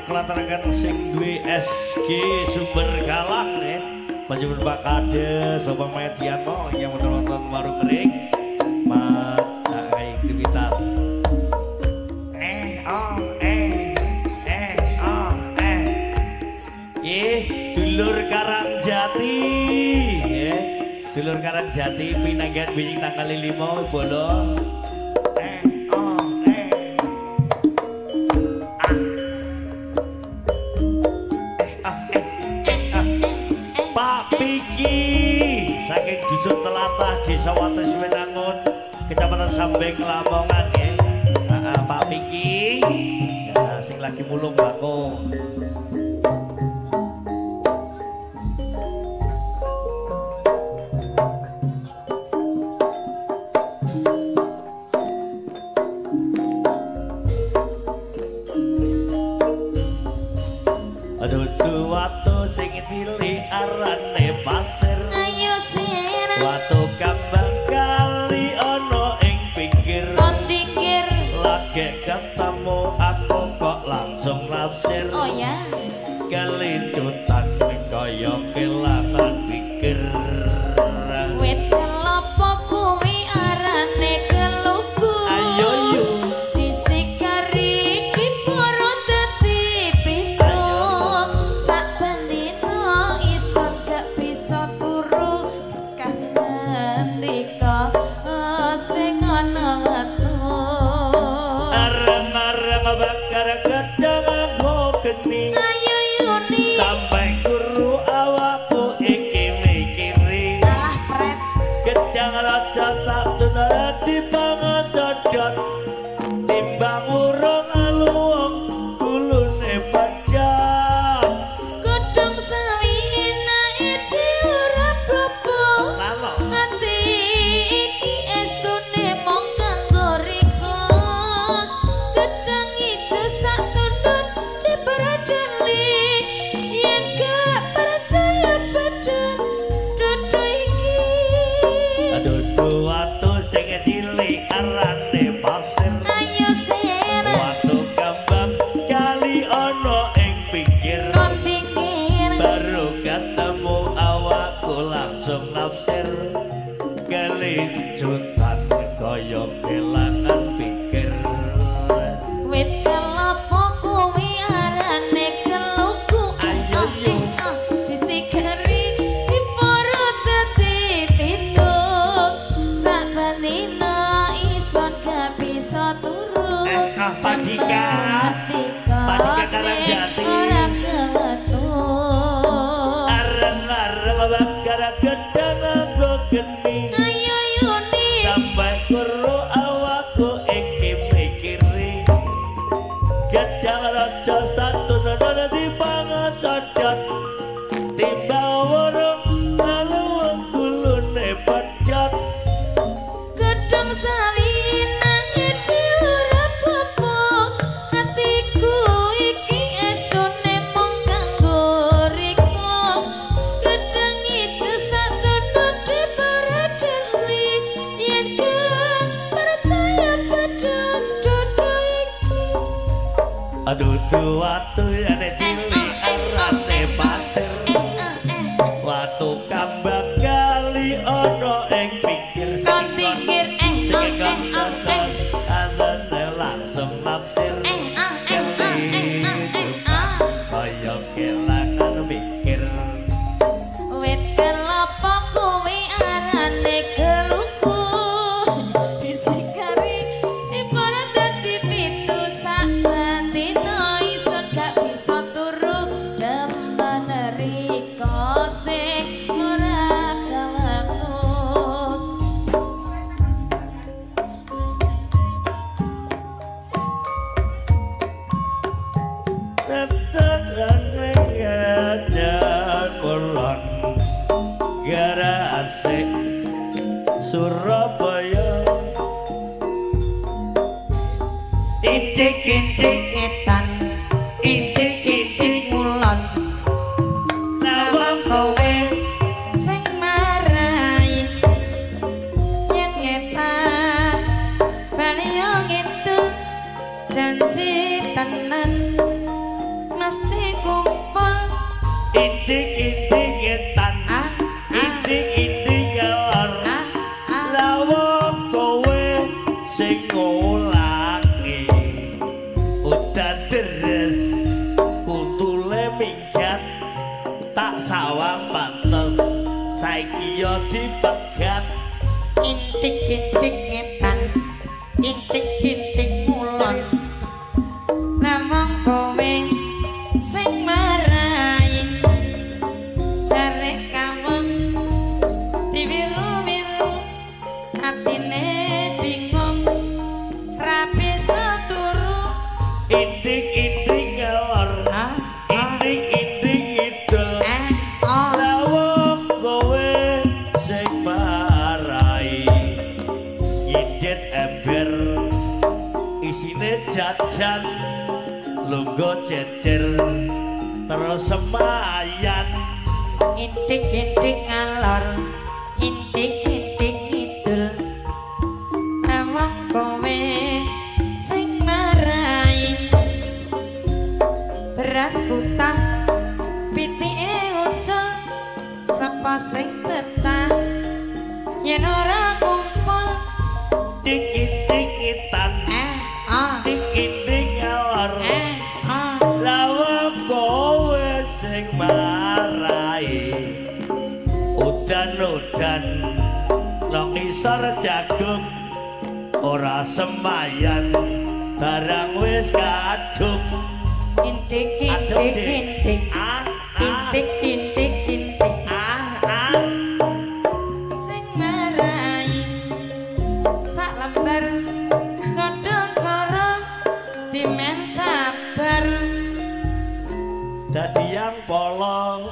kelataraken sing duwe SG Sumber Galang nggih. Panjenengan Pak Kades, Bapak Medianto yang wonten warung kering. Mat aktivitas. Eh oh eh eh oh eh. Nggih, dulur Karangjati nggih. Dulur Karangjati pinanggihan benjing tanggal 5 bolo. Saking dusun Telatah Desa Wates Winangun Kecamatan Sambeng Lamongan nggih. Heeh, Pak Piki. Ya, sing lagi mulung bako. Aduh watu sing cilik arane pasir. Ayo sir. Watu kambang kali ana ing pinggir. Kon pinggir. Lagi ketemu aku kok langsung nafsir. Oh ya. Kelincutan kaya kelangan pikir. Wit kelapa kuwi arane kelugu. Ayo yu. Disikari diporo dadi pitu. Sak bendina iso gak bisa turu kang ngendika sing ana metu. Areng-areng bakar gedang aku geni. Ayo Yuni. Sampai guru awakku iki mikiri. Alah pret. Gedang raja tak tunara dipangan codot. Timbang urung aluwung gulune pecah. Godhong sawi enake diurap blobo. Lalo. Ati iki estune mung kanggo rika. Gedang ijo sak tundun diperadeli. Yen gak percaya badan dodo iki. Aduh watu sing cilik arane pasir. Ayo sir. Watu kambang kali ana ing pinggir. Kon pinggir. Baru ketemu awakku langsung nafsir. Kelincutan kaya kelangan pikir. Wit kelapa kuwi arane kelugu. Ayo, yu. Disikari diporo dadi pitu. Sak bendina ison gak bisa turu. Pak Dika. Pak Dika Karangjati. Ora kemetu. Areng-areng bakar gedang aku geni. Ayo Yuni. Sampai guru awakku iki mikiri. Gedang raja satu nana dipangan codot. Timbang wurung aluwung gulune pecot. Gedung sawi enake diurap apa. Atiku iki estune mung kanggo rika. Gedang ijo sak tundun diperadeli. Yen gak percaya badan dodo iki. Aduh watu ane cilik arane pasir. Watu kambang kali ana ing pinggir. Kon pinggir eh Sing oh eh oh eh. Asane langsung nafsir. Eh ah eh ah eh ah eh ah. Kaya kelangan pikir. Wit kelapa kuwi arane kelugu. Disikari diporo dadi pitu. Sak bendina ison gak bisa turu. Demen rika sing ora kemetu. Kulon Garasik Surabaya. Itik-itik ngetan, itik-itik ngulon. Nawang Kowe sing marai yen ngetan bali yo ngidul janji tenan. Saiki yo dipegat. Intik-intik ngetan, intik-intik ngulon. Namung kowe sing marai jare kaweng diwiru-wiru atine bingung ra bisa turu. Intik-intik ngalor, Ah, ah, intik-intik ngidul. eh, oh. Lawang kowe sing marai nyindet ember isine jajan lungguh jejer terus semayan. Intik-intik ngalor, intik-intik ngidul. Namung kowe sing marai beras kutas pitike ucul sapa sing betah yen ora kumpul. Tik-intik ngitan, Eh, ah, tik-intik ngalor. eh, ah. Lawang kowe sing marai udan-udan nang ngisor jagung ora semayan barang wis kadung. Intik Adem, intik Dik. intik Ah, ah, intik intik intik ah, ah. sing marai sak lembar godhong korong dimen sabar. Dadi yang polo